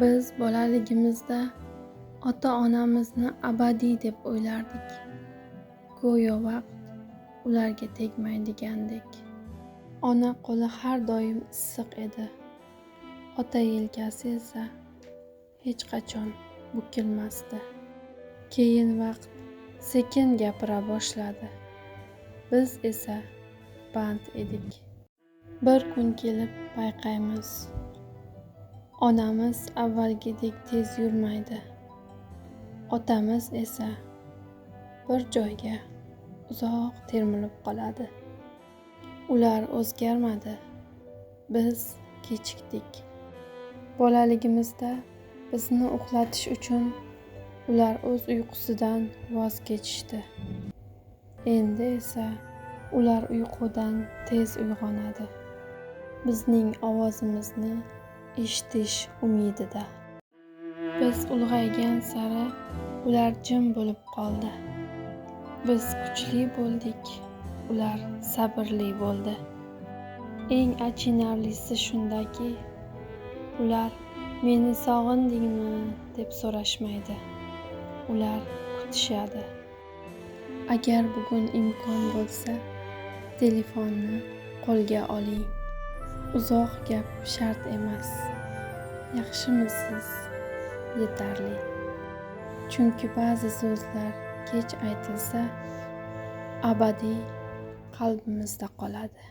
Biz bolaligimizda ota-onamizni abadiy deb o'ylardik. Go'yo vaqt ularga tegmaydigandek. Ona qo'li har doim issiq edi. Ota yelkasi esa hech qachon bukilmasdi. Keyin vaqt sekin gapira boshladi. Biz esa band edik. Bir kun kelib payqaymiz. Onamiz avvalgidek tez yurmaydi. Otamiz esa bir joyga uzoq termilib qoladi. Ular o'zgarmadi. Biz kechikdik. Bolaligimizda bizni uxlatish uchun ular o'z uyqusidan voz kechishdi. Endi esa ular uyqudan tez uyg'onadi. Bizning ovozimizni eshitish umidida. Biz ulg'aygan sari ular jim bo'lib qoldi. Biz kuchli bo'ldik, ular sabrli bo'ldi. Eng achinarlisi shundaki, ular meni sog'indingmi deb so'rashmaydi. Ular kutishadi. Agar bugun imkon bo'lsa, telefonni qo'lga oling. Uzoq gap shart emas. Yaxshimisiz yetarli. Chunki ba'zi so'zlar kech aytilsa, abadiy qalbimizda qoladi.